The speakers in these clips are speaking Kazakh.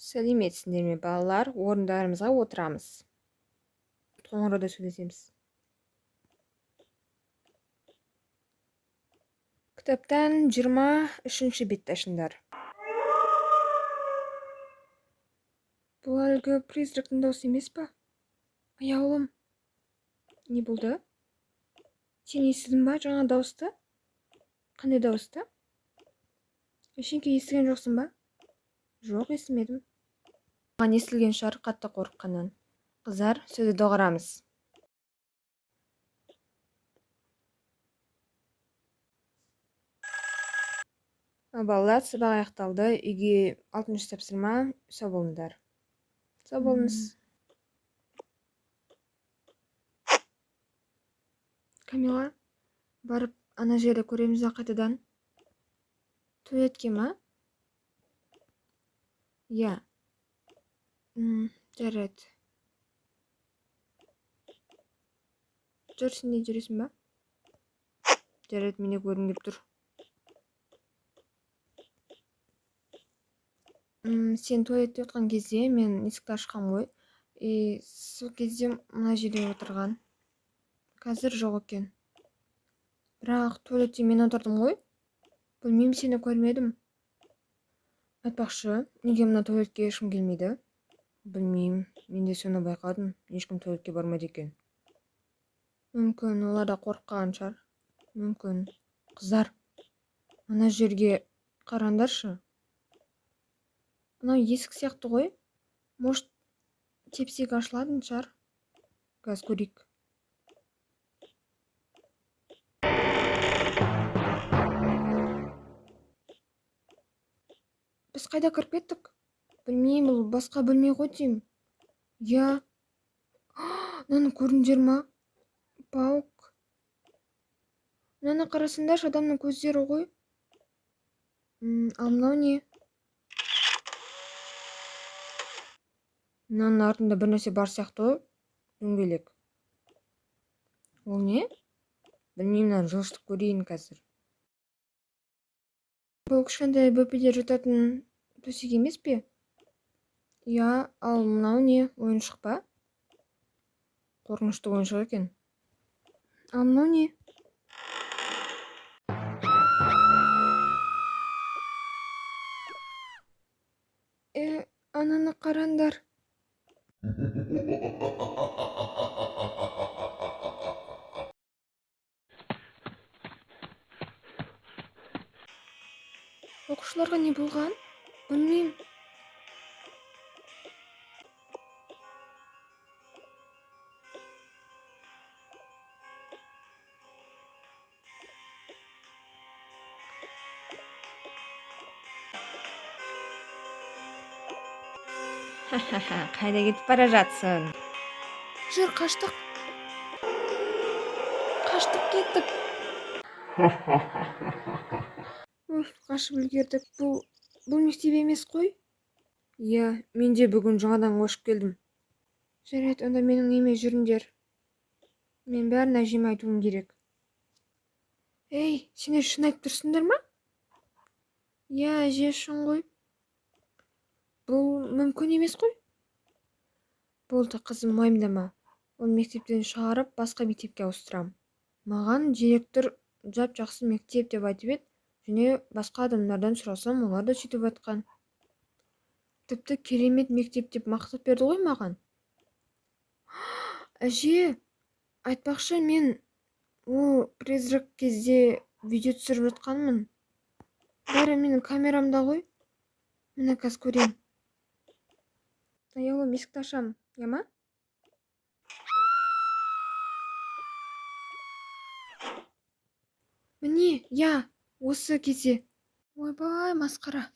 Сәлеметсіңдер ме, балалар? Орындарымызға отырамыз. Қоңырауда сөйлесеміз. Кітаптан 23-ші бетті ашыңдар. Бұл әлгі призрактың дауысы емес па? Аяулым, не болды? Сен естідің ба жаңа дауысты? Қандай дауысты? Ештеңе естіген жоқсың ба? Жоқ, естімедім. Маған естілген шығар қатты қорыққаннан. Қыздар, сөзді доғарамыз. Балалар, сабақ аяқталды. Үйге 6-шы тапсырма. Сау болыңдар. Сау болыңыз. Камила, барып ана жерді көреміз да қайтадан. Туалетке ма? Иә. Жарайды. Жүр, сен де жүресің ба? Жарайды, мен де көргім келіп тұр. Сен туалетте отқан кезде мен есікті ашқан ғой. И сол кезде мына жерде отырған. Қазір жоқ екен. Бірақ туалетте мен отырдым ғой. Білмеймін, сені көрмедім. Айтпақшы, неге мына туалетке ешкім келмейді? Білмеймін, мен де соны байқадым. Ешкім туалетке бармайды екен. Мүмкін, олар да қорыққан шығар. Мүмкін. Қыздар, ана жерге қараңдаршы. Анау есік сияқты ғой. Может, тепсек ашылатын шығар. Қазір көрейік. Біз қайда кіріп кеттік? Білмеймін, бұл басқа бөлме ғой деймін. Иә. Мынаны көрдіңдер ма? Паук. Мынаны қарасаңдаршы, адамның көздері ғой. Ал мынау не? Мынаның артында бір нәрсе бар сияқты ғой. Дөңгелек. Ол не? Білмеймін, мынаны жылжытып көрейін қазір. Бұл кішкентай бөпелер жататын төсек емес пе? Иә, ал мынау не? Ойыншық па? Қорқынышты ойыншық екен. Ал мынау не? Ананы қараңдар. Оқушыларға не болған? Білмеймін. Ха-ха-ха, қайда кетіп бара жатсың? Жүр, қаштық. Қаштық кеттік. Уф, қашып үлгердік. Бұл мектеп емес қой? Иә, мен де бүгін жаңадан көшіп келдім. Жарайды, онда менің үйіме жүріңдер. Мен бәрін әжеме айтуым керек. Ей, сендер шын айтып тұрсыңдар ма? Иә, әже, шын ғой. Бұл мүмкін емес қой. Болды, қызым, уайымдама. Ол мектептен шығарып, басқа мектепке ауыстырам. Маған директор жап-жақсы мектеп деп айтып еді, және басқа адамдардан сұрасам, олар да сөйтіп айтқан. Тіпті керемет мектеп деп мақтап берді ғой маған. Әже, айтпақшы, мен ол призрак кезде видео түсіріп жатқанмын. Бәрі менің камерамда ғой. Міне қазір көрейін. Аяулым, есікті ашам, иә ма? Міне, иә, осы кезде. Ойбай, масқара.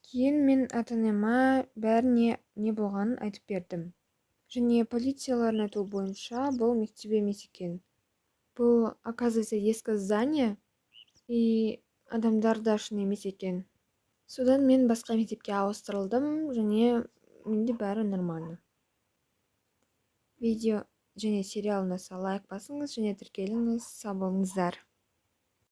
Кейін мен ата-анама бәріне не болғанын айтып бердім. Және полициялардың айтуы бойынша бұл мектеп емес екен. Бұл, оказывается, ескі здание, и адамдар да шын емес екен. Содан мен басқа мектепке ауыстырылдым, және менде бәрі нормально. Видео және сериал ұнаса лайк басыңыз және тіркеліңіз. Сау болыңыздар.